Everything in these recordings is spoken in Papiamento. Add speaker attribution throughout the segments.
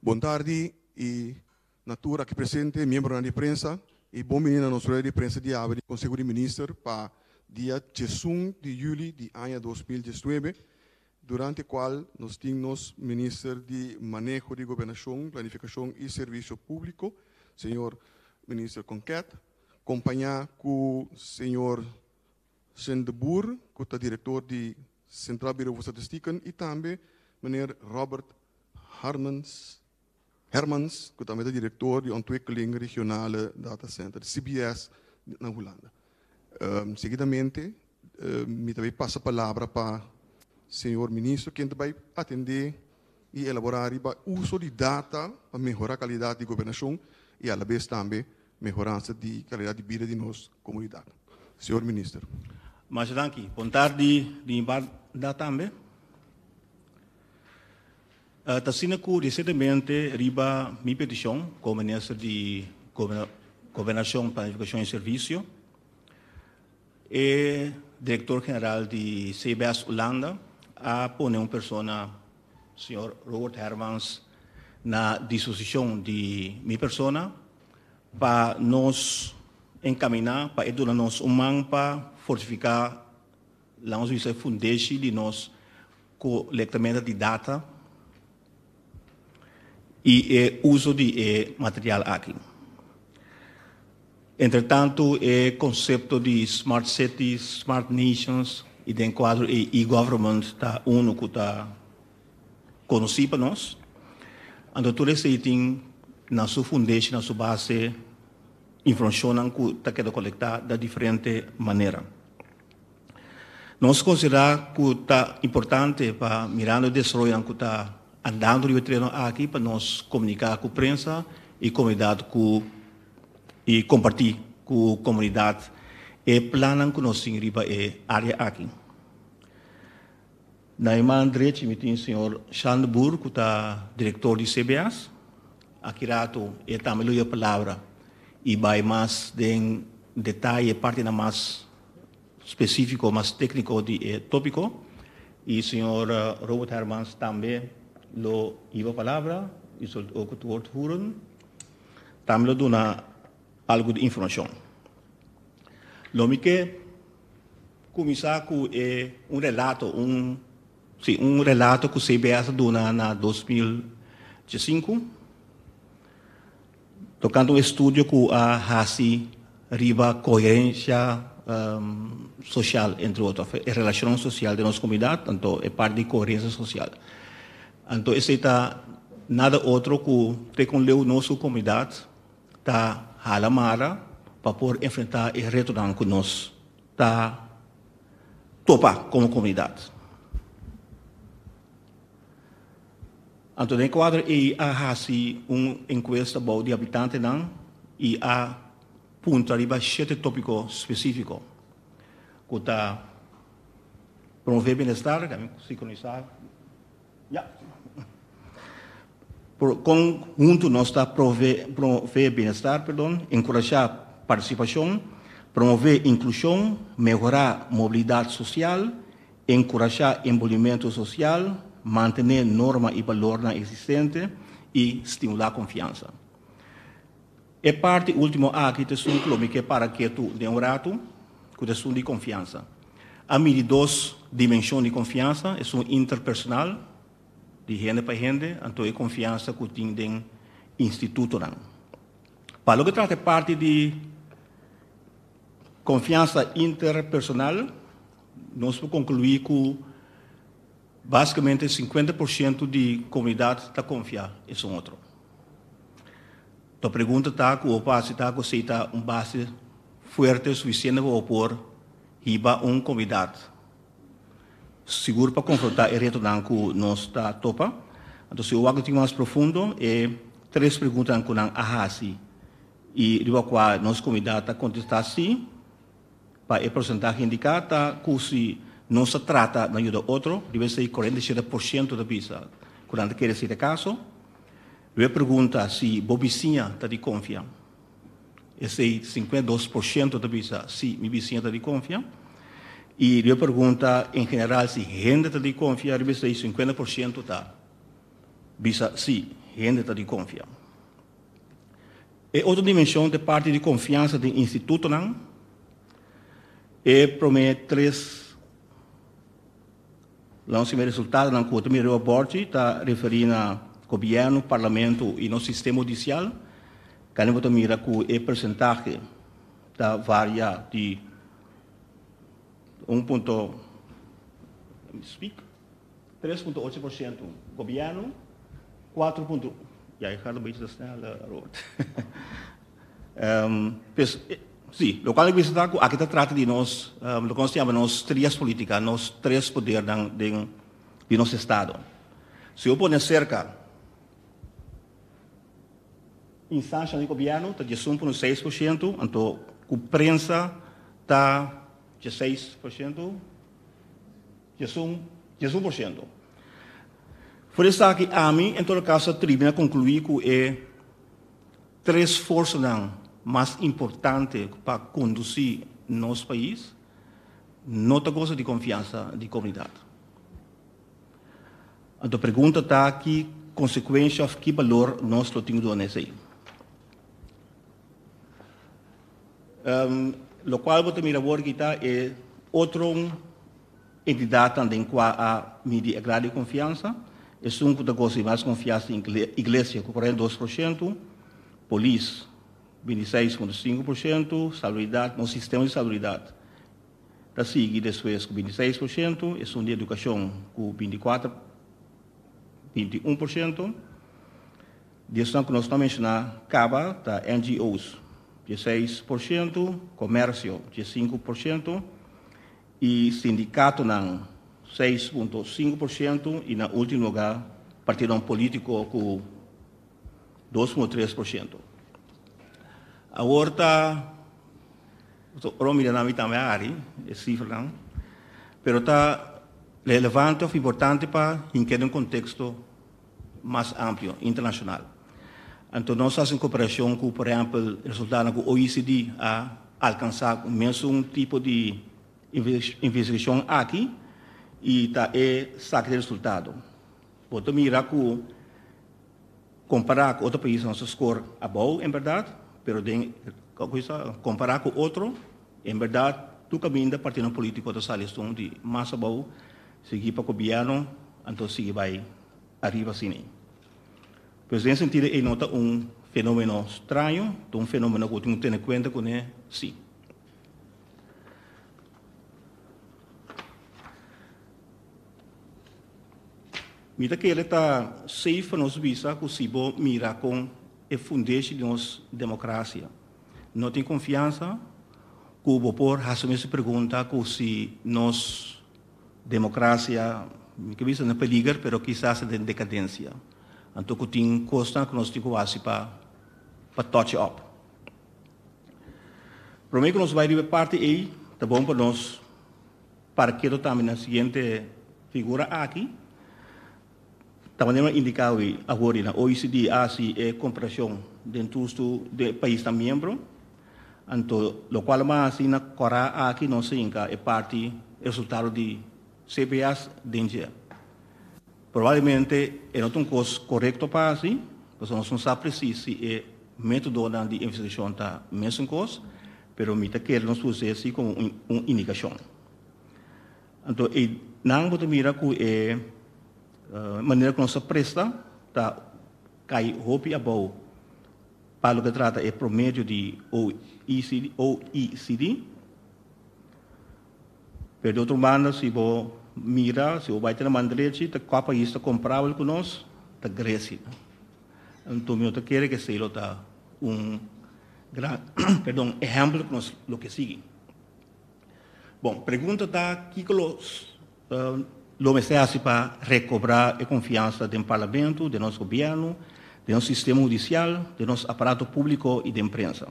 Speaker 1: Bon tardi i na tur aki presente, miembronan di prensa i bon bini na nos rueda di prensa di awe di Konseho di Minister pa dia 11 di yüli di aña 2019, durante kual nos tin nos Minister di Maneho di Gobernashon, Planifikashon i Servisio Públiko, señor Minister Konket, kompañá ku señor Shen de Boer, ku ta direktor di Centraal Bureau voor Statistieken i tambe meneer Robert Harmens, Hermans, ku tambe ta direktor di Ontwikkeling Regionale Datacenter, CBS, na Hulanda. Seguidamente mi ta bai pasa palabra pa señor Ministro, ken ta bai atendé i elaborá riba uso di data pa mehorá kalidat di gobernashon i alabes tambe mehoransa di kalidat di bida di nos komunidat. Señor Minister.
Speaker 2: Masha danki. Bon tardi di mi banda tambe. Ta asina ku resientemente riba mi petishon komo Minister di Gobernashon, Planifikashon i Servisio, e Direktor General di CBS Hulanda a pone un persona, señor Robert Hermans, na disposishon di mi persona pa nos enkaminá, pa e duna nos un man pa fortifiká, laga nos bisa, e fundeshi di nos kolektamentu di data i e uso di e material aki. Entretantu e konsepto di smart cities, smart nations i den kuadro e e-government ta unu ku ta konosí pa nos. Anto tur esei tin na su fundeshi, na su base, informashonnan ku ta keda kolektá da diferente manera. Nos konsiderá ku ta importante pa mirando e desaroyonan ku ta andando riba e tereno aki pa nos komuniká ku prensa i komunidat ku i kompartí ku komunidat e plannan ku nos tin riba e área aki. Na e man drechi mi tin señor Shan de Boer ku ta direktor di CBS. Aki rato e tambe lo yuda palabra i bai mas den detaye partinan mas spesífiko, mas tékniko di e tópiko. I señor Robert Hermans tambe lo hiba palabra, u zult ook het woord voeren. Tambe lo duna algu di informashon. Lo mi ke kuminsá ku e un relato, un sí, un relato ku CBS a duna na 2015 tokante un estudio ku a hasi riba koherensia sosial, entre otro, òf e relashonnan sosial den nos komunidat, anto e parti di koherensia sosial. Anto esei ta nada otro ku te kon leu nos ku komunidat ta hala mara pa por enfrentá e retonan ku nos ta topa komo komunidat. Anto den e kuadro ei a hasi un enkuesta bou di habitantenan i a puntra riba shete tópiko spesífiko ku ta promové bienestar, sinkronisá, ya, kon huntu nos ta promové bienestar, perdon, enkurashá partisipashon, promové inklushon, mehorá mobilidat sosial, Enkurashá enbolbimentu sosial, mantené norma i balornan eksistente i stimulá konfiansa. E parti último aki ta esun ku lo mi ke para ketu den un ratu, ku ta esun di konfiansa. A midi dos dimenshon di konfiansa, esun interpersonal, di hende pa hende, anto e konfiansa ku tin den institutonan. Pa loke trata e parti di konfiansa interpersonal, Nos por konkluí ku basikamente 50% di komunidat ta konfia esun otro. To pregunta ta ku bo por hasi ta ku esei ta un base fuerte sufisiente pa bo por hiba un komunidat sigur pa konfrontá e retonan ku nos ta topa. Anto si bo wak un tiki mas profundo e tres preguntanan ku nan a hasi i riba kua nos komunidat ta kontestá sí, Pa e porsentahe indiká ta ku si nos ta trata na yuda otro, riba esei 47% ta bisa ku nan ta kere esei ta e kaso. Riba e pregunta si bo bisiña ta di konfia, esei 52% ta bisa si mi bisiña ta di konfia. I riba e pregunta en general si hende ta di konfia, riba esei 50% ta bisa si. hende ta di konfia. E otro dimenshon ta e parti di konfiansa den institutonan. E promé tres Lansi mi resultadonan ku ta mira riba bòrchi ta referí na gobièrnu, parlamento i nos sistema hudisial. Kende bo ta mira ku e persentahe ta varia di un punto, let me speak, 3.8% gobièrnu, kuatro punto, ya e gaat un beetje te snel, Robert. Pues, sí, lokual mi bisa ta ku aki ta trata di nos, loke nos ta yama nos trias politica, nos tres podernan den di nos estado. Si bo pone serka instancianan di gobierno ta 11.6%, anto ku prensa ta 16%, 11%. For esaki ami en todo caso a tribi na conclui ku e Tres forsanan mas importante pa kondusí nos pais no ta gosa di konfiansa di komunidat. Anto pregunta ta ki konsekuensha òf ki balor nos lo tin ku duna esei. Lokual bo ta mira awor aki ta e otro entidatnan den kua a midi e grado di konfiansa. Esun ku ta gosa di mas konfiansa ta iglesia ku 42%, polis 26.5%, salubridat, nos sistema di salubridat ta sigui despues ku 26%, esun di edukashon ku 24, 21%. Di esnan ku nos no a menshoná kaba ta NGO's 16%, komersio 15%, E sindikatonan 6.5% i na ultimo lugá partidonan polítiko ku 2.3%. Awor ta, ora mira nan mi tambe a hari e sifranan, pero ta relevante òf importante pa hink'é den un konteksto mas amplio, internashonal. Anto nos hasi un koperashon ku por ehèmpel resultadonan ku OECD a alkansá ku mesun tipo di investigashon aki i ta e saki di resultado. Bo ta mira ku kompará ku otro paisnan nos ta skor abou en bèrdat, pero den kompará ku otro en bèrdat tur kaminda partidonan polítiko ta sali esun di mas abou sigui pa gobièrnu anto sigui bai ariba asina. Pues den sentido ei no ta un fenomeno straño, ta un fenomeno ku tin ku tene kuenta kuné sí. Mi ta kere ta safe pa nos bisa ku si bo mira kon e fundeshi di nos demokrasia no tin konfiansa ku bo por hasi mes pregunta ku si nos Democracia, mi ke bisa na peliger, pero kisas ta den decadencia. Anto cu tin cosnan cu nos tin cu haci pa pa touch up. Prome cu nos bay riba e parti ey, ta bon pa nos para keto tambe na siguiente figura aki. Ta manera mi a indica awe awor na OECD a haci e comparacion den tur su den e paisnan miembro. Anto locual a haci na cora aki nos a hinca e parti resultado di CPS den dje. Probablemente e no ta un cos corecto pa haci, pasobra nos no sa precies si e metodonan di investigacion ta mesun cos, pero mi ta kere nos usa esi como un indicacion. Anto e nan bo ta mira cu e manera cu nos ta presta ta cay hopi abou pa loke trata e promedio di OECD. Pero di otro banda si bo mira, si bo bai te na man drechi ta cua pais ta comparabel cu nos? Ta Grecia. Anto mi no ta kere cu esey lo ta un gran, perdon, ehempel cu nos lo ke sigui. Bon, pregunta ta kiko lo lo mester hasi pa rekobrá e konfiansa den parlamento, den nos gobièrnu, den nos sistema hudisial, den nos aparato públiko i den prensa.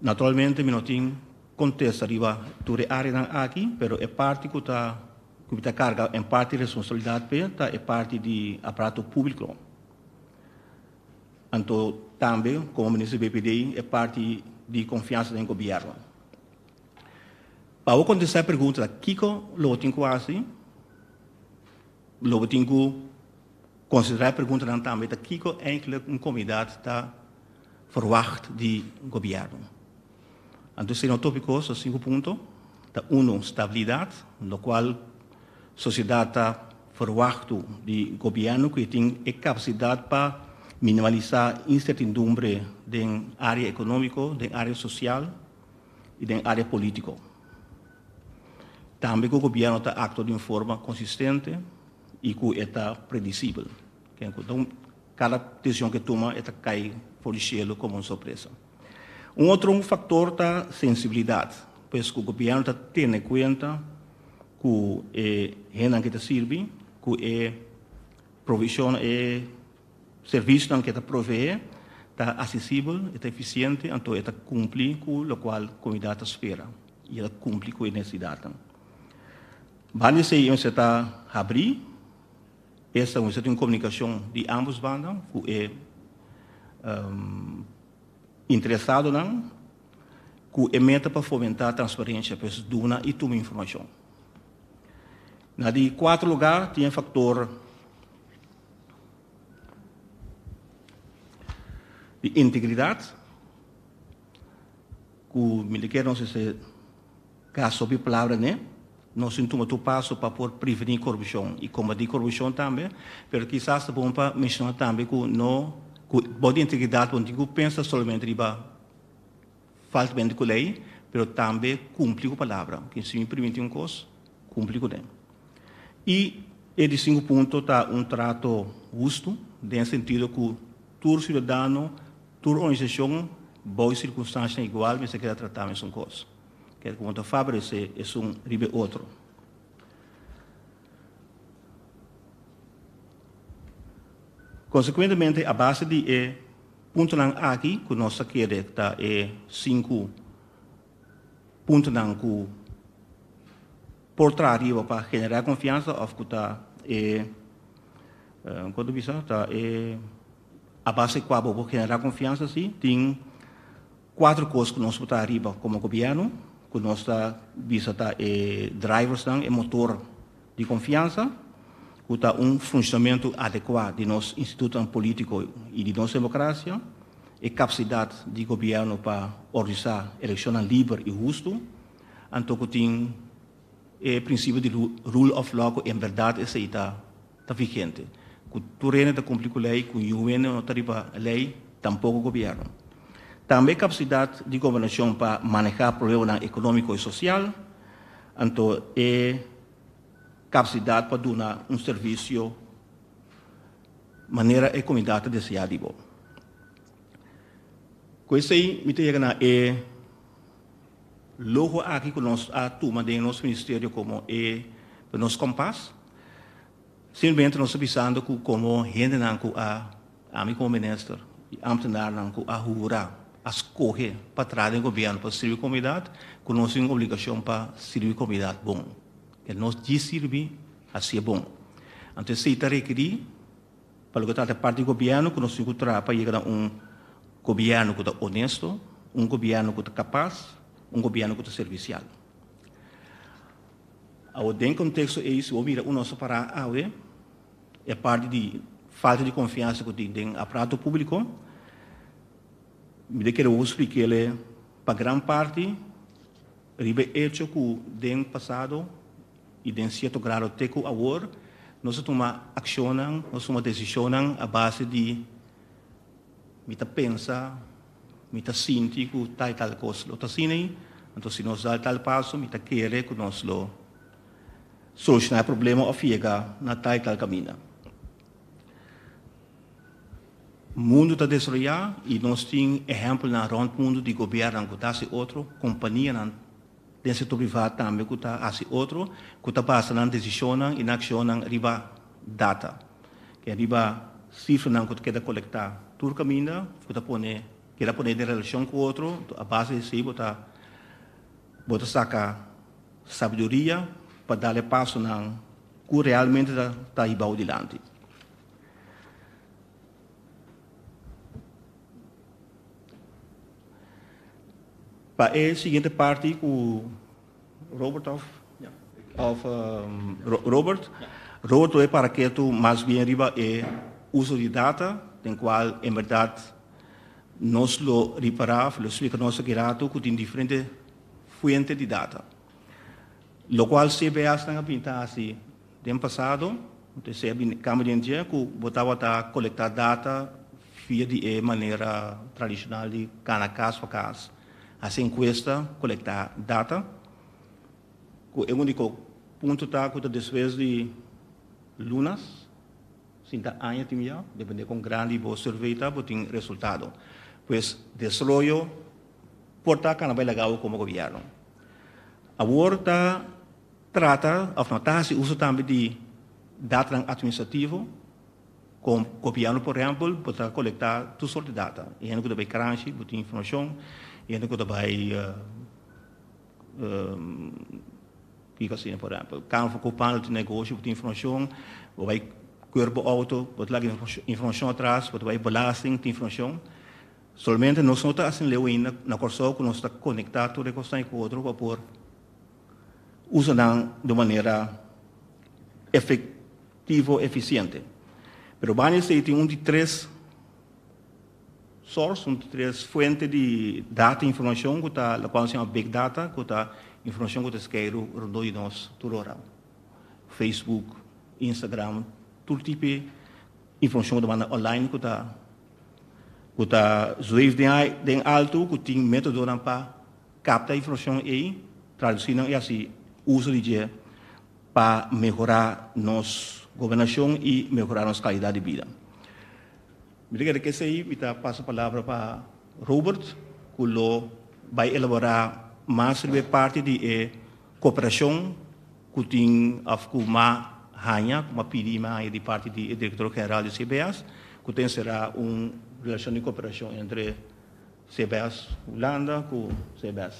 Speaker 2: Naturalmente mi no tin kontesta riba tur e áreanan aki, pero e parti ku ta ku mi ta karga en parti responsabilidat p'e ta e parti di aparato públiko. Anto tambe komo minister di BPD e parti di konfiansa den gobièrnu. Pa bo kontestá e pregunta ta kiko lo bo tin ku hasi, lo bo tin ku. konsiderá e preguntanan tambe ta kiko eindelijk un komunidat ta verwacht di gobièrnu. Anto esei no tópiko, so sinku punto, ta uno, stabilidat, lokual sosiedat ta verwachtu di gobièrnu ku e tin e kapasidat pa minimalisá insertindumbre den área ekonómiko, den área sosial i den área polítiko. Tambe ku gobièrnu ta aktua di un forma konsistente i ku e ta predisibel. Kada desishon ku e tuma e ta kai for di shelu komo un sorpresa. Un otro un faktor ta sensibilidat, pues ku gobièrnu ta tene kuenta ku e hendenan ku e ta sirbi, ku e provishon, e servisionan ku e ta proveé ta asesibel, e ta efisiente, anto e ta kumpli ku lokual komunidat ta spera i e ta kumpli ku e nesesidatnan. Banda di esei e mester ta habrí. Esta mester tin komunikashon di ambos banda ku e interesadonan ku e meta pa fomentá transparensia, pues duna i tuma informashon. Na di kuater lugá tin e faktor di integridat ku mi ta kere nos mester Gasta hopi palabra n'e. Nos tin tuma tur paso pa por prevení korupshon i kombatí korupshon tambe, pero kisas ta bon pa menshoná tambe ku no ku bo di integridat bo no tin ku pensa solamente riba faltamente ku lei, pero tambe kumpli ku palabra. Ken si mi primintí un kos, kumpli kuné. I e di sinku punto ta un trato hustu den sentido ku tur siudadano, tur organisashon bou e sirkunstanshanan igual mester keda tratá mesun kos. Ker ku bo ta favoresé esun riba e otro. Konsekuentemente, a base di e puntonan aki ku nos ta kere ta e sinku puntonan ku por traha riba pa generá konfiansa òf ku ta e kon ta bisa ta e a base kua bo por generá konfiansa si tin Cuatro cos cu nos por ta ariba como gobierno, cu nos ta bisa ta e driversnan, e motor di confiansa, cu ta un funcionamento adecua di nos institutonan politico y di nos democracia, e capacidad di gobierno pa organisa eleccionnan liber y husto, anto cu tin e principio di rule of law cu en berdad esey ta vigente, cu tur hende ta cumpli cu ley, cu niun hende no ta riba ley, tampoco gobierno. Tambe e capacidad di gobernacion pa maneha problemanan economico y social, anto e capacidad pa duna un servicio manera e comunidad ta desea di bo. Cu esey mi ta yega na e logo aki cu nos a tuma den nos ministerio como e nos kompas. Simplemente nos ta bisando cu como hendenan cu a, ami como minister y ambtenaarnan cu a hura, a scoge pa traha den gobierno pa sirbi comunidad, cu nos tin un obligacion pa sirbi comunidad bon. Ke nos djis sirbi, hacié bon. Anto esey ta rekeri pa loke ta trata parti di gobierno cu nos tin cu traha pa yega na un gobierno cu ta honesto, un gobierno cu ta capaz, un gobierno cu ta servicial. Awor den konteksto ei si bo mira un nos a pará awe e parti di falta di konfiansa ku tin den aparato públiko, mi ta kere bo splik'el pa gran parti riba e echo ku den pasado i den sierto grado te ku awor nos a tuma akshonnan, nos a tuma desishonnan a base di mi ta pensa, Mi ta sinti ku tal i tal kos lo ta asina ei, anto si nos dal tal paso mi ta kere ku nos lo solushoná e problema òf yega na tal i tal kaminda. Mundu ta desaroyá i nos tin ehèmpelnan rònt mundu di gobièrnunan ku ta hasi otro, kompanianan den sektor privá tambe ku ta hasi otro, ku ta basa nan desishonnan i nan akshonnan riba data. Ke riba sifranan ku ta keda kolektá tur kaminda ku ta pone keda pone den relashon ku otro, a base di esei bo ta bo ta saka sabiduria pa dal e pasonan ku realmente ta ta hiba bo dilanti. Pa e siguiente parti ku Robert of of Robert. Robert lo para ketu mas bien riba e uso di data, den kual en berdat nos lo ripará, lo splika nos aki ratu ku tin diferente fuente di data. Lokual CBS nan a pinta hasi den pasado, entonces a bin kambia den dje ku bo tabata kolektá data via di e manera tradishonal di kana kas pa kas, hasi enkuesta, kolektá data. Ku e úniko punto ta ku ta despues di lunas, sinta aña tin ya, depende kon grandi bo survey ta, bo tin resultado. Pues desaroyo por ta kana bai laga bo komo gobièrnu. Awor ta trata òf no ta hasi uso tambe di datanan atministrativo, kon gobièrnu por ehèmpel bo ta kolektá tur sort di data. E hende ku ta bai kranshi bo tin informashon, e hende ku ta bai Kiko asina por ehempel, Kamer van Koophandel tin negoshi, bo tin informashon, bo bai keur bo outo, bo ta laga informashon atras, bo ta bai belasting, tin informashon. Solamente nos no ta asina leu ainda na Kòrsou ku nos ta konektá tur e kosnan ku otro pa por usa nan di un manera efektivo, efisiente. Pero banda di esei tin un di tres. Source, un tres fuente di data i informashon ku ta lokual nos yama big data, ku ta informashon ku ta skeiru rondó di nos tur ora. Facebook, Instagram, tur tipo di informashon ku ta manda online ku ta ku ta zweef den den altu ku tin metodonan pa kapta e informashon ei, tradusí nan i hasi uso di dje pa mehorá nos gobernashon i mehorá nos kalidat di bida. Mi ta kere ku esei mi ta pasa palabra pa Robert ku lo bai elaborá mas riba e parti di e koperashon ku tin òf ku m'a haña, ku m'a pidi i m'a haña di parti di e direktor general di CBS ku ta enserá un relashon di koperashon entre CBS Hulanda ku CBS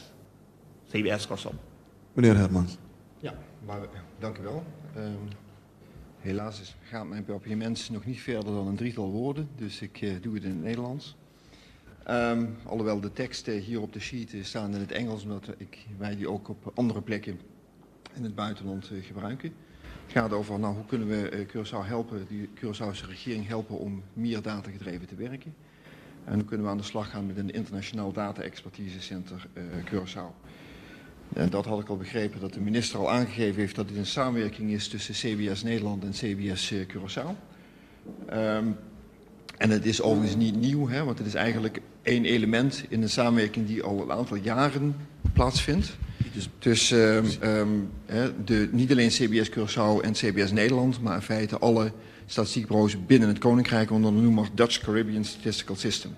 Speaker 2: CBS Kòrsou.
Speaker 1: Meneer Hermans.
Speaker 3: Ja, dank u wel. Helaas is, gaat mijn papiaments nog niet verder dan een drietal woorden, dus ik doe het in het Nederlands. Alhoewel de teksten hier op de sheet staan in het Engels, omdat wij die ook op andere plekken in het buitenland gebruiken. Het gaat over, nou, hoe kunnen we Curaçao helpen, de Curaçaose regering helpen om meer datagedreven te werken. En hoe kunnen we aan de slag gaan met een internationaal data-expertise center Curaçao. En dat had ik al begrepen dat de minister al aangegeven heeft dat dit een samenwerking is tussen CBS Nederland en CBS Curaçao. En het is overigens niet nieuw, hè, want het is eigenlijk één element in een samenwerking die al een aantal jaren plaatsvindt. Tussen niet alleen CBS Curaçao en CBS Nederland, maar in feite alle statistiekbureaus binnen het Koninkrijk onder de noemer Dutch Caribbean Statistical System.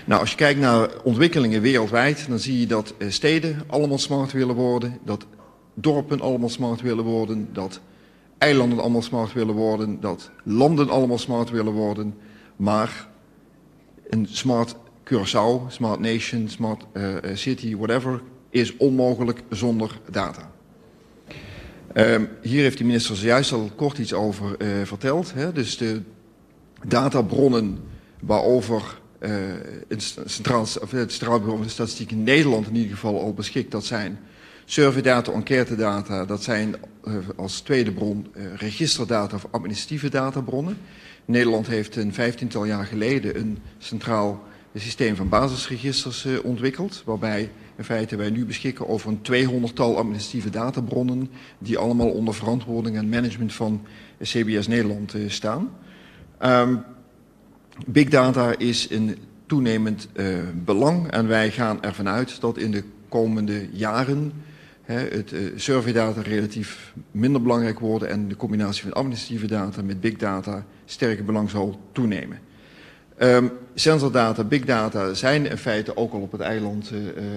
Speaker 3: Nou, als je kijkt naar ontwikkelingen wereldwijd, dan zie je dat steden allemaal smart willen worden, dat dorpen allemaal smart willen worden, dat eilanden allemaal smart willen worden, dat landen allemaal smart willen worden. Maar een smart Curaçao, smart nation, smart city, whatever, is onmogelijk zonder data. Hier heeft de minister zojuist al kort iets over verteld. Hè? Dus de databronnen waarover het Centraal Bureau van de Statistiek in Nederland in ieder geval al beschikt, dat zijn surveydata, enquêtedata, dat zijn als tweede bron registerdata of administratieve databronnen. Nederland heeft een 15-tal jaar geleden een centraal systeem van basisregisters ontwikkeld, waarbij in feite wij nu beschikken over een 200-tal administratieve databronnen die allemaal onder verantwoording en management van CBS Nederland staan. Big data is een toenemend belang en wij gaan ervan uit dat in de komende jaren het surveydata relatief minder belangrijk worden en de combinatie van administratieve data met big data sterker belang zal toenemen. Sensordata, big data zijn in feite ook al op het eiland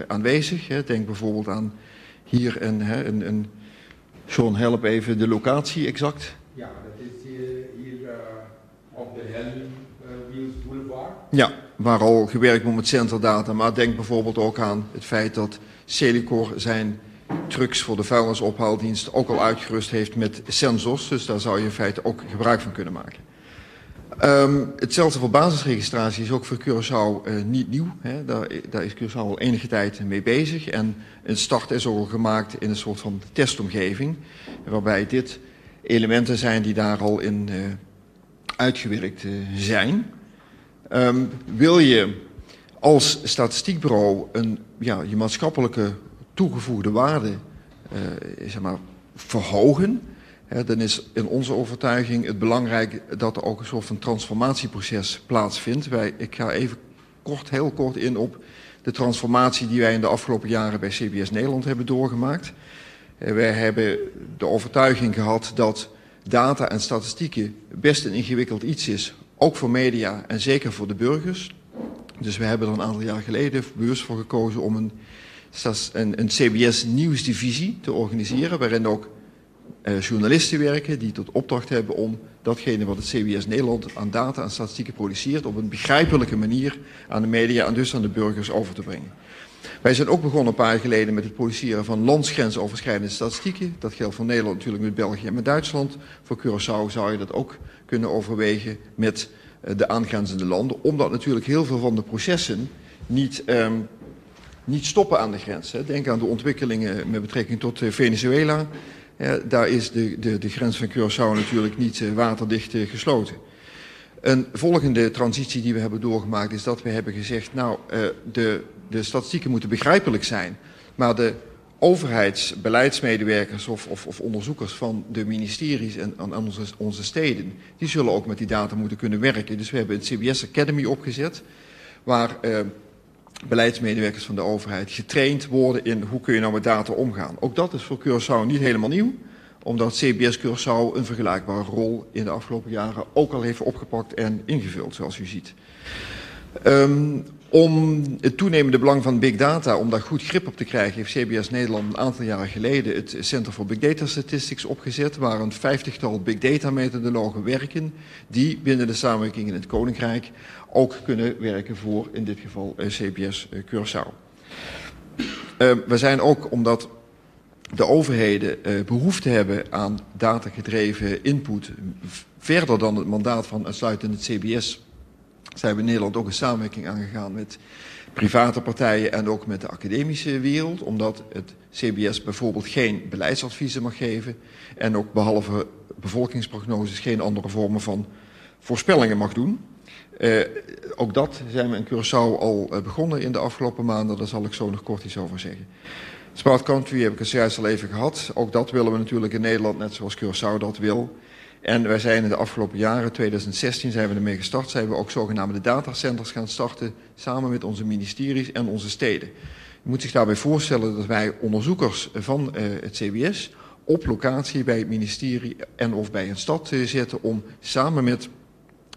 Speaker 3: aanwezig. Hè. Denk bijvoorbeeld aan hier een Sean, help even de locatie exact.
Speaker 4: Ja, dat is hier op de Helen Wheels Boulevard.
Speaker 3: Ja, waar al gewerkt wordt met sensordata. Maar denk bijvoorbeeld ook aan het feit dat Selikor zijn trucks voor de vuilnisophaaldienst ook al uitgerust heeft met sensors. Dus daar zou je in feite ook gebruik van kunnen maken. Hetzelfde voor basisregistratie is ook voor Curaçao niet nieuw. Hè. Daar is Curaçao al enige tijd mee bezig. En een start is ook al gemaakt in een soort van testomgeving. Waarbij dit elementen zijn die daar al in uitgewerkt zijn. Wil je als statistiekbureau een, ja, je maatschappelijke toegevoegde waarde, zeg maar, verhogen, hè, dan is in onze overtuiging het belangrijk dat er ook een soort van transformatieproces plaatsvindt. Ik ga even kort, heel kort in op de transformatie die wij in de afgelopen jaren bij CBS Nederland hebben doorgemaakt. Wij hebben de overtuiging gehad dat data en statistieken best een ingewikkeld iets is, ook voor media en zeker voor de burgers. Dus we hebben er een aantal jaar geleden bewust voor gekozen om een CBS nieuwsdivisie te organiseren, waarin ook journalisten werken die tot opdracht hebben om datgene wat het CBS Nederland aan data en statistieken produceert op een begrijpelijke manier aan de media en dus aan de burgers over te brengen. Wij zijn ook begonnen een paar jaar geleden met het produceren van landsgrensoverschrijdende statistieken. Dat geldt voor Nederland natuurlijk met België en met Duitsland. Voor Curaçao zou je dat ook kunnen overwegen met de aangrenzende landen. Omdat natuurlijk heel veel van de processen niet stoppen aan de grens. Hè. Denk aan de ontwikkelingen met betrekking tot Venezuela. Ja, daar is de grens van Curaçao natuurlijk niet waterdicht gesloten. Een volgende transitie die we hebben doorgemaakt is dat we hebben gezegd, de statistieken moeten begrijpelijk zijn, maar de overheidsbeleidsmedewerkers of onderzoekers van de ministeries en onze steden, die zullen ook met die data moeten kunnen werken. Dus we hebben een CBS Academy opgezet, waar beleidsmedewerkers van de overheid getraind worden in hoe kun je nou met data omgaan. Ook dat is voor Curaçao niet helemaal nieuw, omdat CBS Curaçao een vergelijkbare rol in de afgelopen jaren ook al heeft opgepakt en ingevuld, zoals u ziet. Om het toenemende belang van big data, om daar goed grip op te krijgen, heeft CBS Nederland een aantal jaren geleden het Center for Big Data Statistics opgezet, waar een 50-tal big data methodologen werken, die binnen de samenwerking in het Koninkrijk ook kunnen werken voor, in dit geval, CBS Curaçao. We zijn ook, omdat de overheden behoefte hebben aan datagedreven input, verder dan het mandaat van uitsluitend het CBS, zijn we in Nederland ook een samenwerking aangegaan met private partijen en ook met de academische wereld, omdat het CBS bijvoorbeeld geen beleidsadviezen mag geven en ook behalve bevolkingsprognoses geen andere vormen van voorspellingen mag doen. Ook dat zijn we in Curaçao al begonnen in de afgelopen maanden, daar zal ik zo nog kort iets over zeggen. Smart Country heb ik het zojuist al even gehad. Ook dat willen we natuurlijk in Nederland, net zoals Curaçao dat wil. En wij zijn in de afgelopen jaren, 2016 zijn we ermee gestart, zijn we ook zogenaamde datacenters gaan starten, samen met onze ministeries en onze steden. Je moet zich daarbij voorstellen dat wij onderzoekers van het CBS op locatie bij het ministerie en of bij een stad zetten om samen met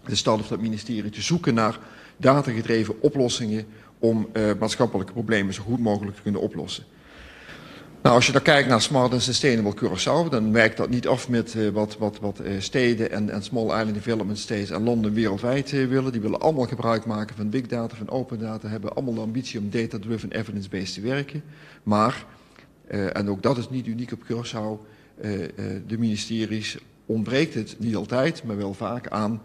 Speaker 3: de stad of dat ministerie te zoeken naar datagedreven oplossingen om maatschappelijke problemen zo goed mogelijk te kunnen oplossen. Als je dan kijkt naar Smart and Sustainable Curaçao, dan wijkt dat niet af met wat steden en Small Island Development States en landen wereldwijd willen. Die willen allemaal gebruik maken van big data, van open data, hebben allemaal de ambitie om data-driven, evidence-based te werken. Maar, en ook dat is niet uniek op Curaçao, de ministeries ontbreekt het niet altijd, maar wel vaak aan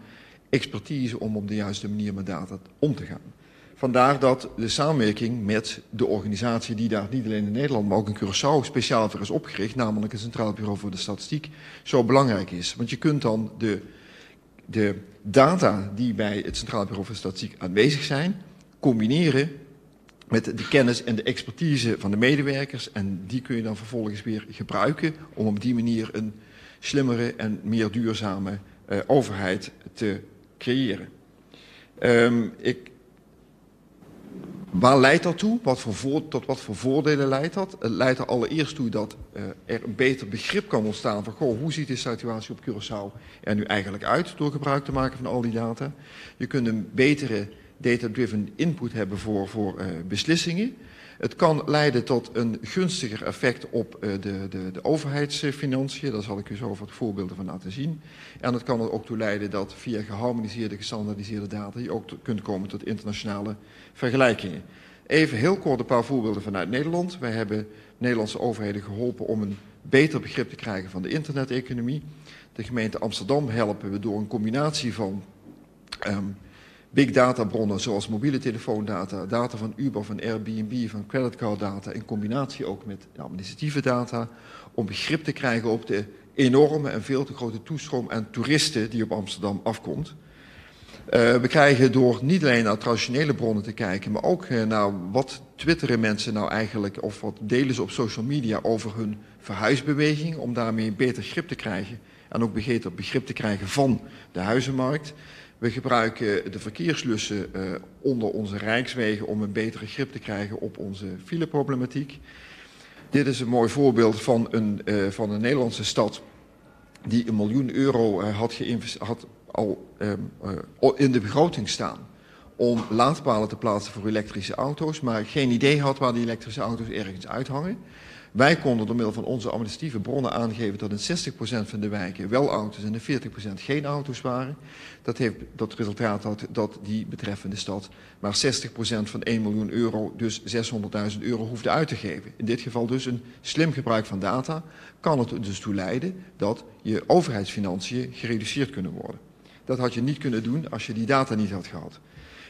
Speaker 3: expertise om op de juiste manier met data om te gaan. Vandaar dat de samenwerking met de organisatie die daar niet alleen in Nederland, maar ook in Curaçao speciaal voor is opgericht, namelijk het Centraal Bureau voor de Statistiek, zo belangrijk is. Want je kunt dan de data die bij het Centraal Bureau voor de Statistiek aanwezig zijn, combineren met de kennis en de expertise van de medewerkers. En die kun je dan vervolgens weer gebruiken om op die manier een slimmere en meer duurzame overheid te creëren. Waar leidt dat toe? Tot wat voor voordelen leidt dat? Het leidt er allereerst toe dat er een beter begrip kan ontstaan van, goh, hoe ziet de situatie op Curaçao er nu eigenlijk uit door gebruik te maken van al die data? Je kunt een betere data-driven input hebben voor beslissingen. Het kan leiden tot een gunstiger effect op de overheidsfinanciën. Daar zal ik u zo wat voorbeelden van laten zien. En het kan er ook toe leiden dat via geharmoniseerde, gestandaardiseerde data je ook kunt komen tot internationale vergelijkingen. Even heel kort een paar voorbeelden vanuit Nederland. Wij hebben Nederlandse overheden geholpen om een beter begrip te krijgen van de interneteconomie. De gemeente Amsterdam helpen we door een combinatie van big data bronnen zoals mobiele telefoondata, data van Uber, van Airbnb, van creditcard data, in combinatie ook met administratieve data, om begrip te krijgen op de enorme en veel te grote toestroom aan toeristen die op Amsterdam afkomt. We krijgen door niet alleen naar traditionele bronnen te kijken, maar ook naar wat twitteren mensen nou eigenlijk of wat delen ze op social media over hun verhuisbeweging, om daarmee beter grip te krijgen en ook beter begrip te krijgen van de huizenmarkt. We gebruiken de verkeerslussen onder onze rijkswegen om een betere grip te krijgen op onze fileproblematiek. Dit is een mooi voorbeeld van een Nederlandse stad die €1 miljoen had al in de begroting staan om laadpalen te plaatsen voor elektrische auto's, maar geen idee had waar die elektrische auto's ergens uithangen. Wij konden door middel van onze administratieve bronnen aangeven dat in 60% van de wijken wel auto's en in 40% geen auto's waren. Dat heeft tot resultaat dat die betreffende stad maar 60% van 1 miljoen euro, dus €600.000, hoefde uit te geven. In dit geval dus een slim gebruik van data kan het dus toe leiden dat je overheidsfinanciën gereduceerd kunnen worden. Dat had je niet kunnen doen als je die data niet had gehad.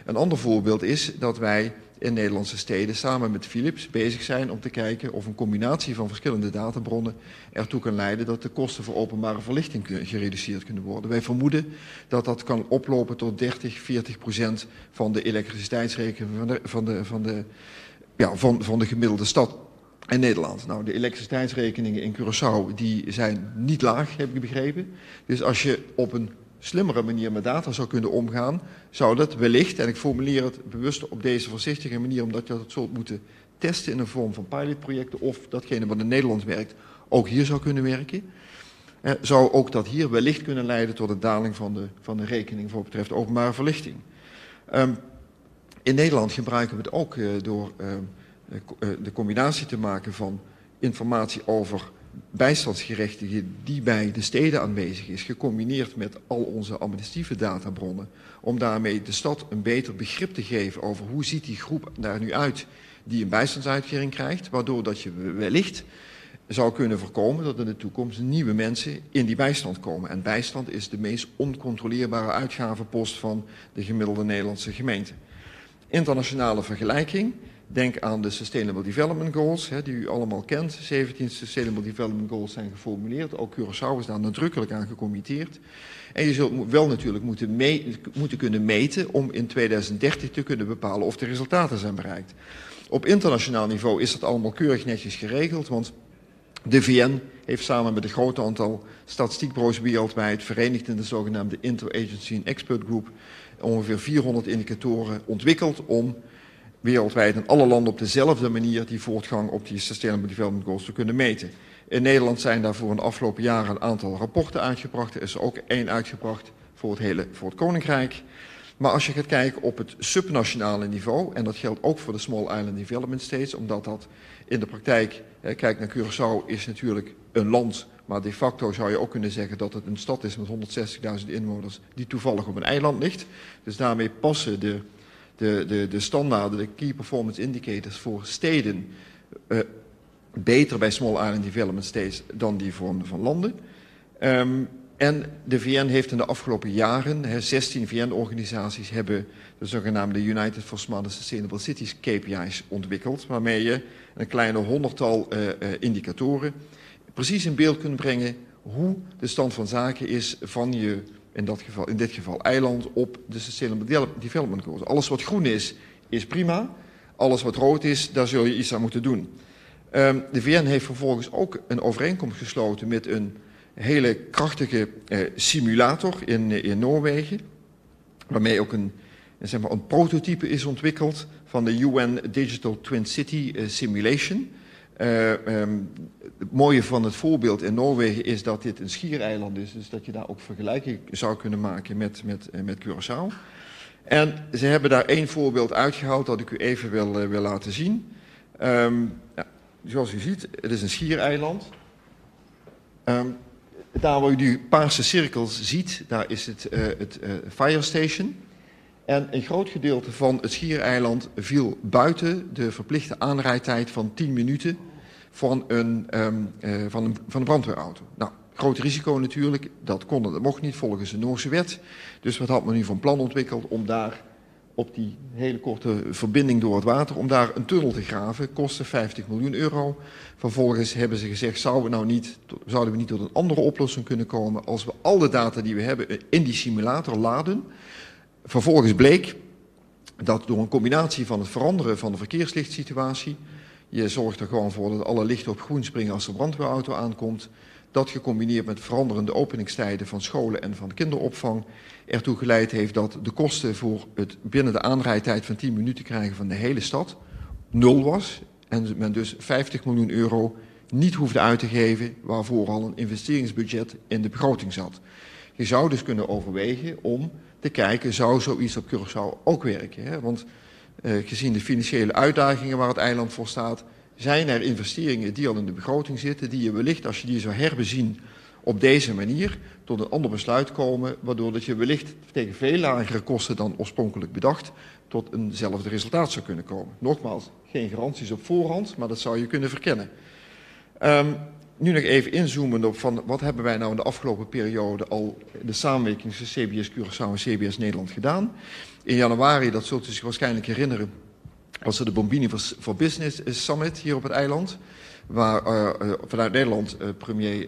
Speaker 3: Een ander voorbeeld is dat wij in Nederlandse steden samen met Philips bezig zijn om te kijken of een combinatie van verschillende databronnen ertoe kan leiden dat de kosten voor openbare verlichting gereduceerd kunnen worden. Wij vermoeden dat dat kan oplopen tot 30, 40% van de elektriciteitsrekening van de, ja, van de gemiddelde stad in Nederland. Nou, de elektriciteitsrekeningen in Curaçao die zijn niet laag, heb ik begrepen. Dus als je op een slimmere manier met data zou kunnen omgaan, zou dat wellicht, en ik formuleer het bewust op deze voorzichtige manier, omdat je dat zult moeten testen in een vorm van pilotprojecten, of datgene wat in Nederland werkt, ook hier zou kunnen werken, zou ook dat hier wellicht kunnen leiden tot een daling van de rekening voor betreft openbare verlichting. In Nederland gebruiken we het ook door de combinatie te maken van informatie over bijstandsgerechtigden die bij de steden aanwezig is, gecombineerd met al onze administratieve databronnen, om daarmee de stad een beter begrip te geven over hoe ziet die groep daar nu uit die een bijstandsuitkering krijgt, waardoor dat je wellicht zou kunnen voorkomen dat in de toekomst nieuwe mensen in die bijstand komen. En bijstand is de meest oncontroleerbare uitgavenpost van de gemiddelde Nederlandse gemeente. Internationale vergelijking. Denk aan de Sustainable Development Goals, hè, die u allemaal kent. 17 Sustainable Development Goals zijn geformuleerd. Ook Curaçao is daar nadrukkelijk aan gecommitteerd. En je zult wel natuurlijk moeten kunnen meten om in 2030 te kunnen bepalen of de resultaten zijn bereikt. Op internationaal niveau is dat allemaal keurig netjes geregeld, want de VN heeft samen met een groot aantal statistiekbureaus wereldwijd, verenigd in de zogenaamde Interagency and Expert Group, ongeveer 400 indicatoren ontwikkeld om wereldwijd in alle landen op dezelfde manier die voortgang op die Sustainable Development Goals te kunnen meten. In Nederland zijn daarvoor in de afgelopen jaren een aantal rapporten uitgebracht. Er is er ook één uitgebracht voor het Koninkrijk. Maar als je gaat kijken op het subnationale niveau, en dat geldt ook voor de Small Island Development States, omdat dat in de praktijk, kijk naar Curaçao, is natuurlijk een land, maar de facto zou je ook kunnen zeggen dat het een stad is met 160.000 inwoners die toevallig op een eiland ligt. Dus daarmee passen de standaarden, de Key Performance Indicators voor steden beter bij Small Island Development States dan die van landen. En de VN heeft in de afgelopen jaren, 16 VN-organisaties hebben de zogenaamde United for Smart and Sustainable Cities KPI's ontwikkeld, waarmee je een kleine honderdtal indicatoren precies in beeld kunt brengen hoe de stand van zaken is van je, in dit geval eiland, op de Sustainable Development Goals. Alles wat groen is, is prima. Alles wat rood is, daar zul je iets aan moeten doen. De VN heeft vervolgens ook een overeenkomst gesloten met een hele krachtige simulator in Noorwegen, waarmee ook zeg maar, een prototype is ontwikkeld van de UN Digital Twin City Simulation. Het mooie van het voorbeeld in Noorwegen is dat dit een schiereiland is, dus dat je daar ook vergelijking zou kunnen maken met Curaçao. En ze hebben daar één voorbeeld uitgehaald dat ik u even wil laten zien. Ja, zoals u ziet, het is een schiereiland. Daar waar u die paarse cirkels ziet, daar is het fire station. En een groot gedeelte van het schiereiland viel buiten de verplichte aanrijdtijd van 10 minuten van een brandweerauto. Nou, groot risico natuurlijk, dat kon en dat mocht niet volgens de Noorse wet. Dus wat had men nu van plan ontwikkeld om daar op die hele korte verbinding door het water, om daar een tunnel te graven, kostte 50 miljoen euro. Vervolgens hebben ze gezegd, zouden we niet tot een andere oplossing kunnen komen als we al de data die we hebben in die simulator laden. Vervolgens bleek dat door een combinatie van het veranderen van de verkeerslichtsituatie, je zorgt er gewoon voor dat alle lichten op groen springen als de brandweerauto aankomt, dat gecombineerd met veranderende openingstijden van scholen en van kinderopvang ertoe geleid heeft dat de kosten voor het binnen de aanrijdtijd van 10 minuten krijgen van de hele stad nul was. En men dus 50 miljoen euro niet hoefde uit te geven waarvoor al een investeringsbudget in de begroting zat. Je zou dus kunnen overwegen om te kijken, zou zoiets op Curaçao ook werken? Hè? Want gezien de financiële uitdagingen waar het eiland voor staat, zijn er investeringen die al in de begroting zitten, die je wellicht, als je die zou herbezien op deze manier, tot een ander besluit komen, waardoor dat je wellicht tegen veel lagere kosten dan oorspronkelijk bedacht, tot eenzelfde resultaat zou kunnen komen. Nogmaals, geen garanties op voorhand, maar dat zou je kunnen verkennen. Nu nog even inzoomen op van wat hebben wij nou in de afgelopen periode al de samenwerking tussen CBS Curaçao en CBS Nederland gedaan. In januari, dat zult u zich waarschijnlijk herinneren, was er de Bombini for Business Summit hier op het eiland, waar vanuit Nederland premier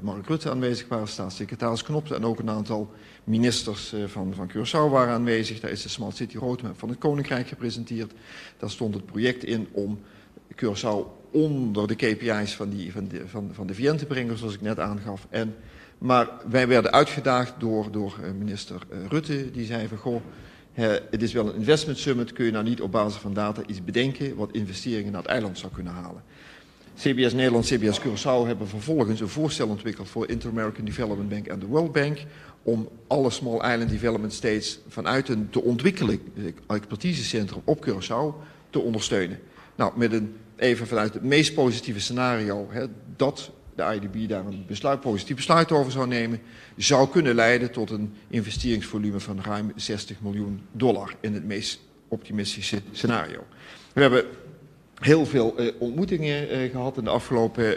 Speaker 3: Mark Rutte aanwezig was, staatssecretaris Knops en ook een aantal ministers van Curaçao waren aanwezig. Daar is de Smart City Roadmap van het Koninkrijk gepresenteerd. Daar stond het project in om Curaçao onder de KPI's van de VN te brengen, zoals ik net aangaf. Maar wij werden uitgedaagd door minister Rutte, die zei van goh, het is wel een investment summit, kun je nou niet op basis van data iets bedenken wat investeringen naar het eiland zou kunnen halen. CBS Nederland, CBS Curaçao hebben vervolgens een voorstel ontwikkeld voor Inter-American Development Bank en de World Bank om alle Small Island Development States vanuit een te ontwikkelen expertisecentrum op Curaçao te ondersteunen. Nou, met een, even vanuit het meest positieve scenario, hè, dat de IDB daar een positief besluit over zou nemen, zou kunnen leiden tot een investeringsvolume van ruim 60 miljoen dollar in het meest optimistische scenario. We hebben heel veel ontmoetingen gehad in de afgelopen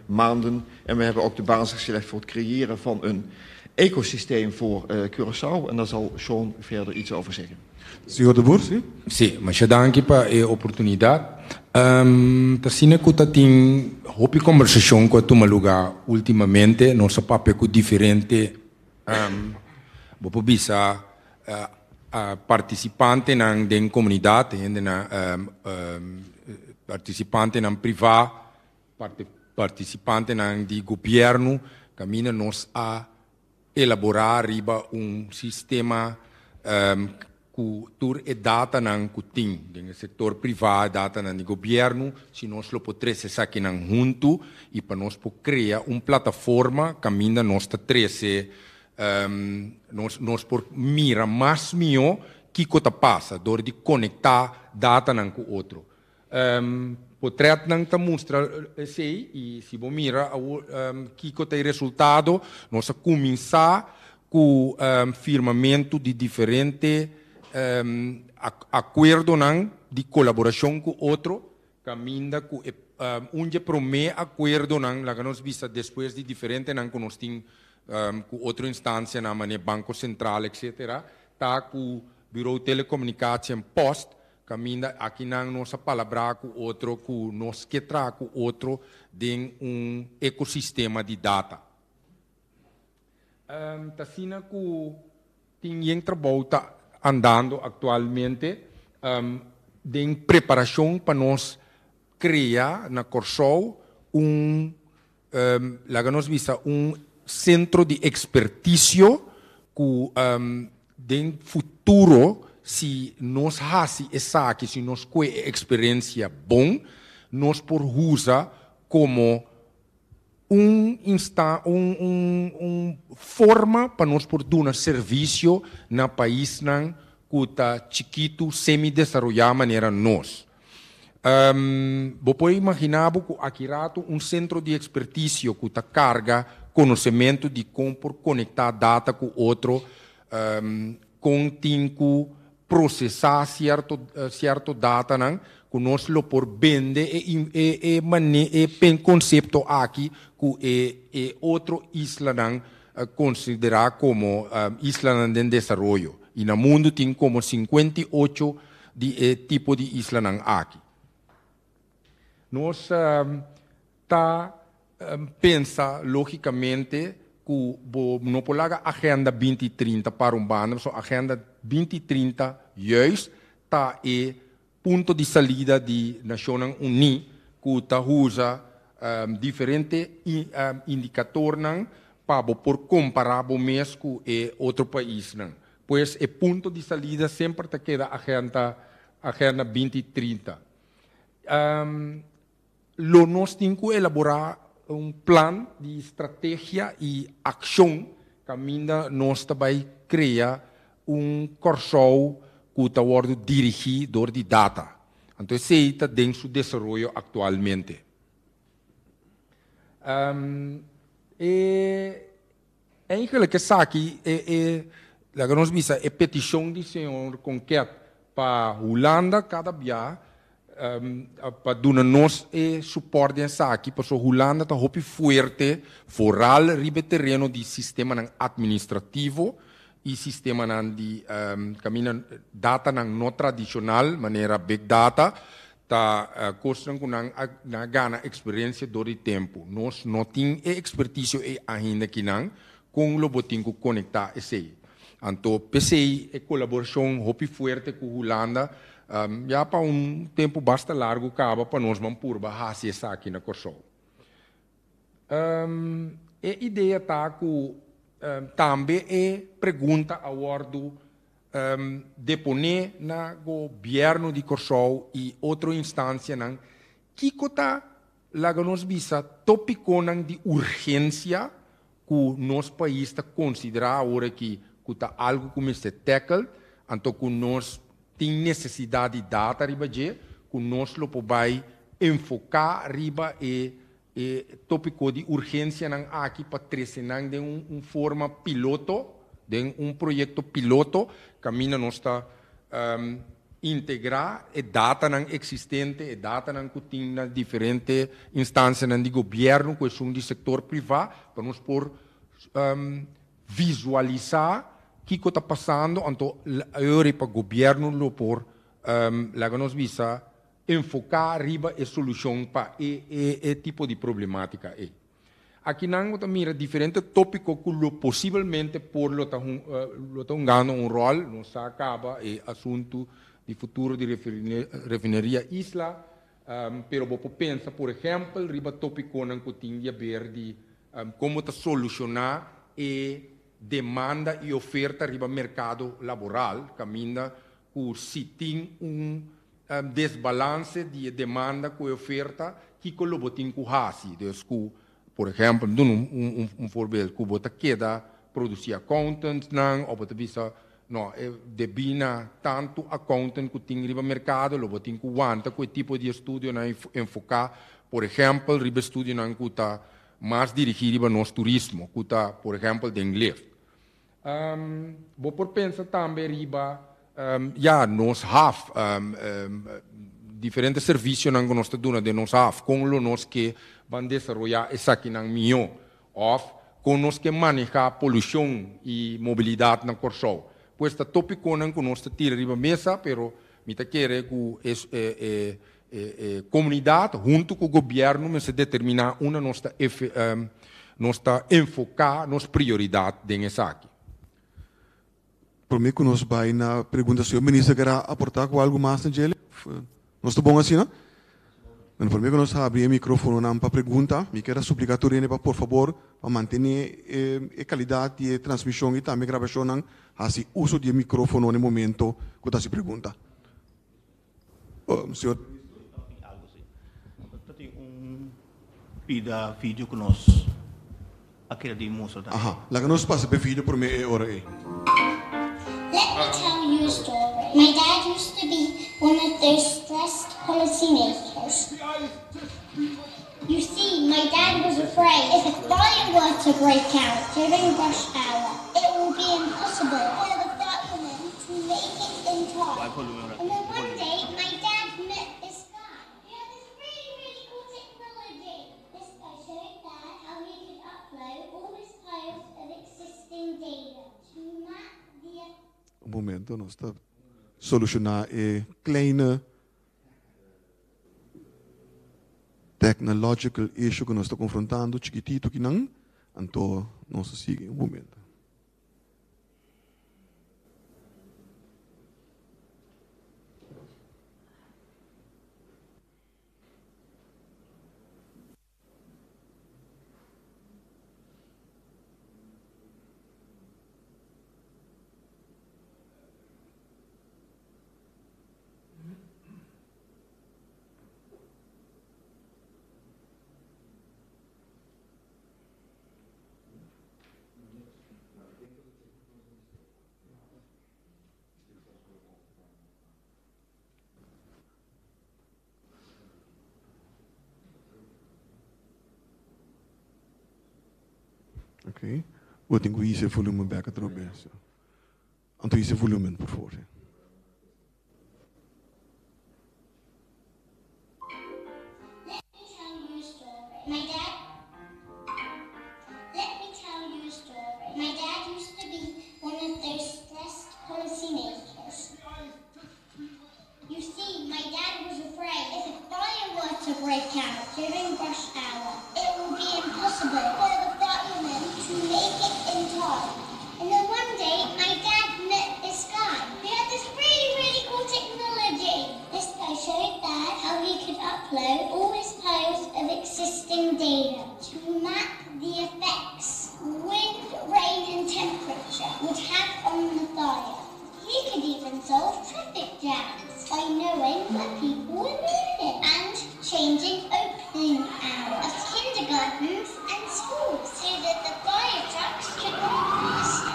Speaker 3: maanden en we hebben ook de basis gelegd voor het creëren van een ecosysteem voor Curaçao en daar zal Sean verder iets over zeggen.
Speaker 1: Señor de Boer, si?
Speaker 4: Si, masha danki pa e oportunidat. T'asina ku tin hopi kombersashon ku a tuma lugá últimamente, nos a papia ku diferente bo por bisa partisipantenan den komunidat, hendenan partisipantenan privá, partisipantenan di gobièrnu, kaminda nos a elaborá riba un sistema ku tur e datanan ku tin den sektor privá, datanan di gobièrnu, si nos lo por trese esakinan huntu i pa nos por krea un plataforma kaminda nos ta trese nos por mira mas mihó kiko ta pasa dor di konektá datanan ku otro. Portretnan ta mustra esei i si bo mira kiko ta e resultado, nos a kuminsá ku firmamentu di diferente akuerdonan di kolaborashon ku otro, kaminda ku e un di e promé akuerdonan, laga nos bisa despues di diferentenan ku nos tin ku otro instansianan manera Banko Sentral etcetera, ta ku Bureau Telecomunicatie en Post, kaminda akinan nos a palabrá ku otro ku nos ke traha ku otro den un ekosistema di data. T'asina ku tin yen trabou ta andando aktualmente den preparashon pa nos krea na Kòrsou un, laga nos bisa, un sentro di ekspertisio ku den futuro si nos hasi esaki, si nos kue e eksperensia bon, nos por usa komo un insta un un un forma pa nos por duna servisio na paisnan ku ta chikitu, semi-desaroyá manera nos. Bo por imaginá bo ku aki ratu un sentro di ekspertisio ku ta karga konosementu di kon por konektá data ku otro, kon tin ku prosesá sierto sierto datanan ku nos lo por bende e e e mane e konsepto aki ku e e otro islanan konsiderá komo islanan den desaroyo. I na mundu tin komo 58 di e tipo di islanan aki. Nos ta pensa lógikamente ku bo no por laga Agenda 2030 para un banda, pasobra Agenda 2030 juist ta e punto di salida di Nashonnan Uní ku ta usa diferente indikatornan pa bo por kompará bo mes ku e otro paisnan. Pues e punto di salida semper ta keda Agenda Agenda 2030. Lo nos tin ku elaborá un plan di strategia i akshon kaminda nos ta bai krea un Kòrsou ku ta wòrdu dirigí dor di data. Anto esei ta den su desaroyo aktualmente. E Eigenlijk esaki e e laga nos bisa e petishon di señor Konket pa Hulanda kada bia pa duna nos e suport den esaki pasobra Hulanda ta hopi fuerte vooral riba e tereno di sistemanan administrativo i sistemanan di kaminda datanan no tradishonal manera big data Ta kosnan ku nan a nan a gana eksperensia dor di tempu. Nos no tin e ekspertisio ei ainda kinan, kon lo bo tin ku konektá esei? Anto p'esei e kolaborashon hopi fuerte ku Hulanda ya pa un tempu basta largu kaba pa nos ban purba hasi esaki na Kòrsou. E idea ta ku tambe e pregunta a wòrdu deponé na gobièrnu di Kòrsou i otro instansianan kiko ta laga nos bisa tópikonan di urgensia ku nos pais ta konsiderá awor aki ku ta algu ku mester tackle, anto ku nos tin nesesidat di data riba dje, ku nos lo por bai enfoká riba e E tópiko di urgensianan aki pa trese nan den un forma piloto, den un proyekto piloto, kaminda nos ta integrá e datanan eksistente, e datanan ku tin na diferente instansianan di gobièrnu ku esun di sektor privá, pa nos por visualisá kiko ta pasando, anto ayori pa gobièrnu lo por laga nos bisa Enfoká riba e solushon pa e e tipo di problemátika ei. Akinan bo ta mira diferente tópiko ku lo posibelmente por lo ta lo ta hungando un ròl. Nos sa kaba e asuntu di futuro di refineria Isla, pero bo por pensa por ehèmpel riba tópikonan ku tin di aber di kon bo ta solushoná e demanda i oferta riba merkado laboral kaminda ku si tin un desbalanse di e demanda ku e oferta, kiko lo bo tin ku hasi? Dus ku, por ehèmpel, mi duna un voorbeeld, ku bo ta keda produsí accountantnan òf bo ta bisa, no, debí na tantu accountant ku tin riba merkado, lo bo tin ku wanta ku e tipo di estudionan i enfoká, por ehèmpel, riba estudionan ku ta mas dirigí riba nos turismo, ku ta, por ehèmpel, den lift. Bo por pensa tambe riba ya nos haf, diferente servisionan ku nos ta duna den nos haf, kon lo nos ke ban desaroyá esakinan mihó òf kon nos ke manehá polushon i mobilidat na Kòrsou. Pues ta topikonan ku nos ta tira riba mesa, pero mi ta kere ku e komunidat huntu ku gobièrnu mester determiná unda nos ta nos ta enfoká nos prioridat den esaki.
Speaker 1: Promé ku nos bai na pregunta, señor minister ker a aportá ku algu mas na djele? Nos ta bon asina? Bueno, promé ku nos habri e mikrofononan pa pregunta, mi ker a supliká tur hende pa por fabor pa mantené e kalidat di e transmishon i tambe grabashonnan, hasi uso di e mikrofono na e momento ku ta hasi pregunta. Señor.
Speaker 2: Ta tin un pida video ku nos a kere di mustra tambe.
Speaker 1: Aha, laga nos pasa p'e video promé e ora ei.
Speaker 5: Let me tell you a story. My dad used to be one of those stressed policy makers. You see, my dad was afraid if a fire were to break out during rush hour, it will be impossible for the firemen to make it in time. And then one day, my dad met this guy. He had this really, really cool technology. This guy showed dad how he could upload all his piles of existing data to map the
Speaker 1: Un momento, nos ta solushoná e kleine technological issue ku nos ta konfrontando chikitito kinan, anto nos ta sigui un momento. Ok. Bo tin ku hisa e volumen bek atrobe. Anto hisa e volumen, por favor.
Speaker 5: Let me tell you a story. My dad Let me tell you a story. My dad used to be one of those stressed policymakers. You see, my dad was afraid if a fire were to break out during rush hour, it would be impossible for the firemen to make it in time. And then one day, my dad met this guy who had this really, really cool technology. This guy showed Dad how he could upload all his piles of existing data to map the effects wind, rain and temperature would have on the fire. He could even solve traffic jams by knowing where people were moving and changing opening hours of kindergartens and schools so that the fire trucks could move faster.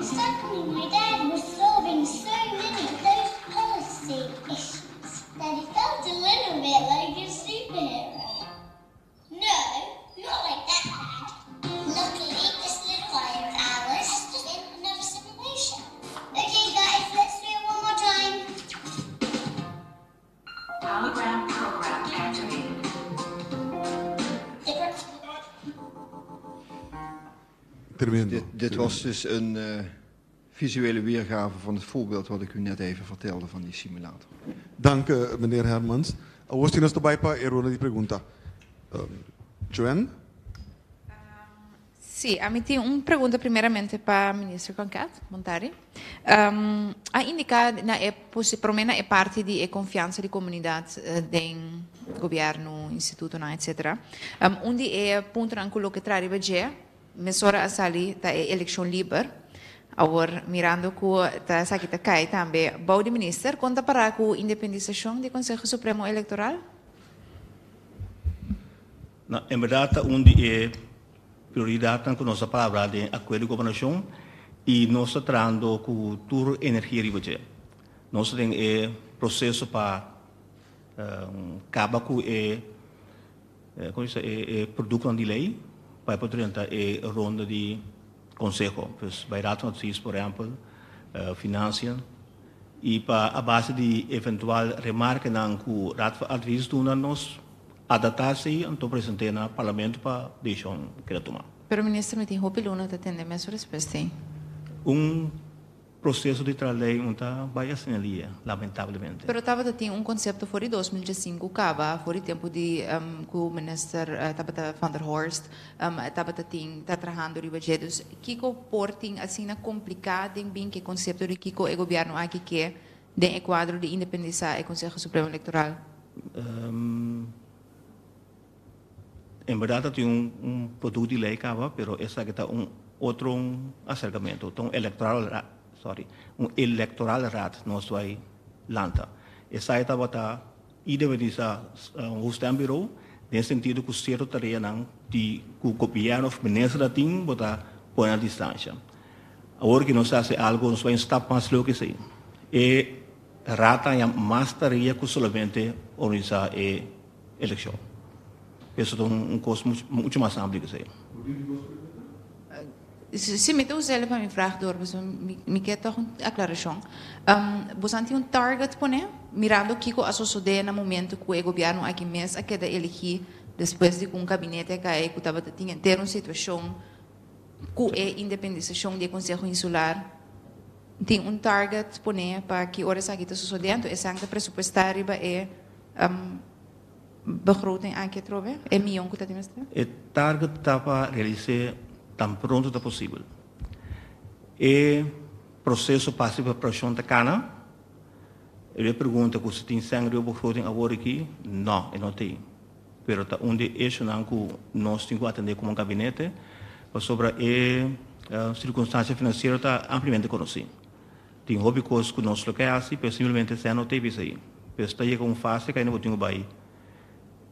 Speaker 5: Suddenly my dad was solving so many of those policy issues that he felt a little bit like a superhero. No, not like that bad. Luckily, this little fire of ours has just been another simulation. Okay guys, let's do it one more time.
Speaker 6: Hologram program activated.
Speaker 1: Tremendo.
Speaker 3: Dit, dit was dus een eh, visuele weergave van het voorbeeld wat ik u net even vertelde van die simulator.
Speaker 1: Dank, eh, meneer Hermans. Awor si nos ta bai pa e ronda di pregunta. Joanne?
Speaker 7: Sí, ami tin un pregunta primeramente pa Minister Concat, Montari. A indica na e prome na e parti di e confiansa di comunidad den gobierno, institutonan, etcetera. Un di e puntonan cu loke trae riba dje Mesora a sali ta e elekshon liber. Awor mirando ku ta esaki ta kai tambe bou di minister, kon ta pará ku independisashon di Konseho Supremo Elektoral?
Speaker 2: No, en bèrdat ta un di e prioridatnan ku nos a palabra den Akuerdo di Gobernashon i nos ta trahando ku tur energia riba dje. Nos ta den e proseso pa kaba ku e Kon bisa e produktonan di lei pa e por drenta e ronda di konseho. Pues bai Raad van Advies por ehèmpel, Financiën i pa a base di eventual remarkenan ku Raad van Advies duna nos adaptá esei anto present'é na Parlamento pa desishon keda tuma.
Speaker 7: Pero minister mi tin hopi luna ta tende mesun respuesta ei.
Speaker 2: Un Proceso di traha ley un ta bay asina lia, lamentablemente.
Speaker 7: Pero tabata tin un concepto for di 2015 caba, for di tempo di cu minister tabata Van der Horst tabata tin ta trahando riba dje. Dus kico por tin asina complica den bin cu e concepto di kico e gobierno aki ke den e cuadro di independisa e Conseho Supremo Electoral?
Speaker 2: En berdad ta tin un producto di ley caba, pero esaki ta un otro acercamento, ta un electoral raad, sorry, un electoral raad nos bay lanta. Esaki tabata independisa un stembureau den sentido cu cierto tareanan di cu gobierno of minister ta tin bo ta pone na distancia. Awor ki nos haci algo nos bay un stap mas leu cu esey. E raad ta haña mas tarea cu solamente organisa e Eleccion. Eso ta un cos mucho mas amplio que esey.
Speaker 7: Si, mi ta usa el pa mi vraag door, pasobra mi ke tog un aclaracion. Boso tin un target pone, mirando kico a sosode na momento cu e gobierno aki mes a keda elegi despues di cu un gabinete a cae cu tabata tin henter un situacion cu e independisacion di e Conseho Insular? Tin un target poné pa ki ora esaki ta sosodé, anto esaki ta presupuestá riba e begroting aki atrobe, e miyon ku ta tin mester?
Speaker 2: E target ta pa realis'é tan pronto ta posibel. E proseso pa hasi preparashon ta kana. E lo pregunta ku si tin sèn riba begroting awor aki, nò, e no tin. Pero ta un di e eshonan ku nos tin ku atendé komo gabinete, pasobra e sirkunstansia finansiero ta ampliamente konosí. Tin hopi kos ku nos lo ke hasi, pero simplemente esei no ta e bisa ei. Pues ta yega un fase ku ainda bo tin ku bai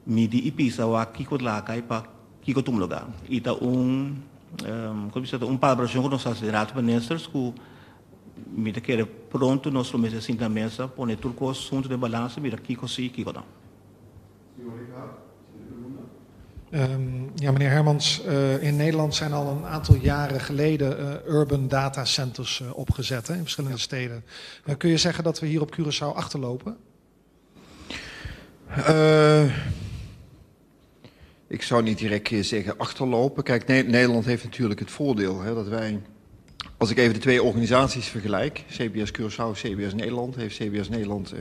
Speaker 2: midi i pisa wak kiko ta laga i pa kiko tuma lugá. I ta un, komo bisa, ta un palabrashon ku nos hasi den Raad van Ministers ku mi ta kere pronto nos lo mester sinta na mesa, pone tur kos huntu den balansa, mira kiko si i kiko no.
Speaker 8: Ja, meneer Hermans, in Nederland zijn al een aantal jaren geleden urban data centers opgezet, hè, in verschillende steden. Kun je zeggen dat we hier op Curaçao achterlopen?
Speaker 3: Ik zou niet direct zeggen achterlopen. Kijk, Nederland heeft natuurlijk het voordeel, hè, dat wij, als ik even de twee organisaties vergelijk, CBS Curaçao, CBS Nederland, heeft CBS Nederland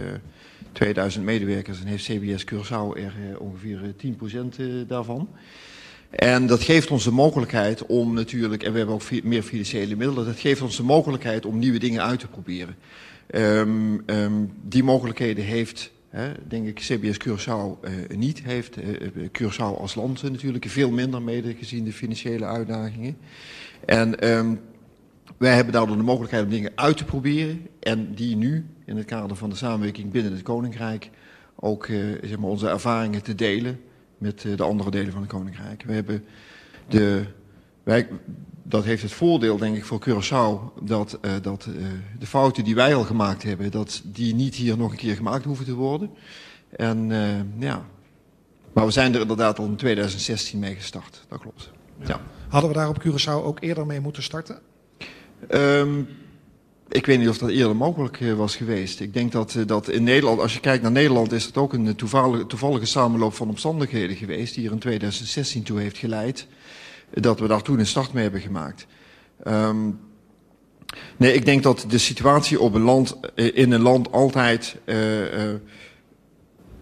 Speaker 3: 2000 medewerkers en heeft CBS Curaçao er ongeveer 10% daarvan. En dat geeft ons de mogelijkheid om natuurlijk, en we hebben ook meer financiële middelen, dat geeft ons de mogelijkheid om nieuwe dingen uit te proberen. Die mogelijkheden heeft, hè, denk ik, CBS Curaçao niet. Heeft Curaçao als land natuurlijk veel minder mede gezien de financiële uitdagingen. En wij hebben daardoor de mogelijkheid om dingen uit te proberen en die nu in het kader van de samenwerking binnen het Koninkrijk ook zeg maar, onze ervaringen te delen met de andere delen van het Koninkrijk. We hebben de, wij, dat heeft het voordeel, denk ik, voor Curaçao dat de fouten die wij al gemaakt hebben, dat die niet hier nog een keer gemaakt hoeven te worden. En ja, maar we zijn er inderdaad al in 2016 mee gestart, dat klopt. Ja.
Speaker 8: Hadden we daar op Curaçao ook eerder mee moeten starten?
Speaker 3: Ik weet niet of dat eerder mogelijk was geweest. Ik denk dat in Nederland, als je kijkt naar Nederland, is dat ook een toevallige samenloop van omstandigheden geweest die er in 2016 toe heeft geleid dat we daar toen een start mee hebben gemaakt. Nee, ik denk dat de situatie op een land, in een land altijd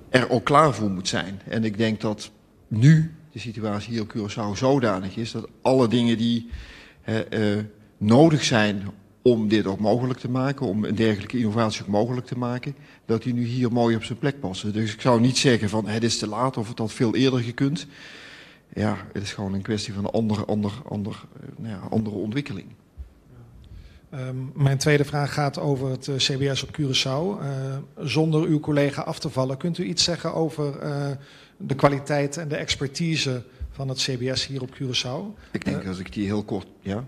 Speaker 3: er ook klaar voor moet zijn. En ik denk dat nu de situatie hier op Curaçao zodanig is dat alle dingen die nodig zijn om dit ook mogelijk te maken, om een dergelijke innovatie ook mogelijk te maken, dat die nu hier mooi op zijn plek passen. Dus ik zou niet zeggen van het is te laat of het had veel eerder gekund. Ja, het is gewoon een kwestie van een nou ja, andere ontwikkeling.
Speaker 8: Mijn tweede vraag gaat over het CBS op Curaçao. Zonder uw collega af te vallen, kunt u iets zeggen over de kwaliteit en de expertise van het CBS hier op Curaçao?
Speaker 3: Ik denk als ik die heel kort, ja.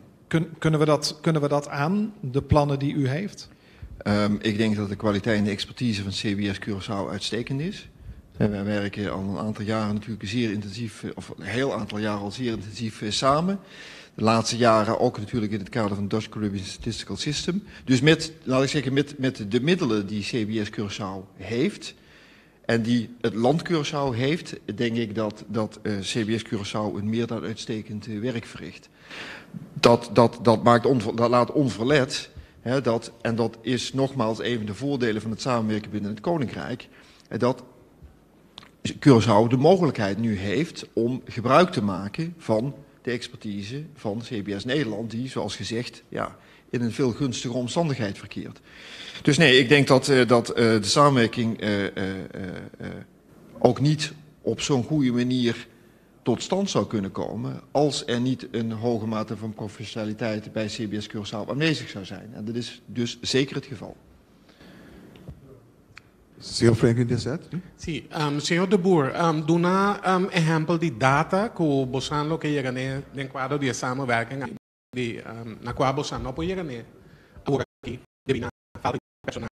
Speaker 8: Kunnen we dat aan, de plannen die u heeft?
Speaker 3: Ik denk dat de kwaliteit en de expertise van CBS Curaçao uitstekend is. En wij werken al een aantal jaren natuurlijk zeer intensief, of een heel aantal jaren al zeer intensief samen. De laatste jaren ook natuurlijk in het kader van het Dutch Caribbean Statistical System. Dus met, laat ik zeggen, met de middelen die CBS Curaçao heeft en die het land Curaçao heeft, denk ik dat CBS Curaçao een meer dan uitstekend werk verricht. Dat laat onverlet, hè, dat, en dat is nogmaals een van de voordelen van het samenwerken binnen het Koninkrijk, dat Curaçao de mogelijkheid nu heeft om gebruik te maken van de expertise van CBS Nederland, die, zoals gezegd, ja, in een veel gunstigere omstandigheid verkeert. Dus nee, ik denk dat de samenwerking ook niet op zo'n goede manier tot stand zou kunnen komen als er niet een hoge mate van professionaliteit bij CBS Curaçao aanwezig zou zijn. En dat is dus zeker het geval.
Speaker 1: Señor Franklin Deshaies.
Speaker 9: Si, señor De Boer, duna ehèmpel di data ku boso lo ke yega den kuadro di samenwerking di, na kua boso no por yega awor aki, debí na falta di personal.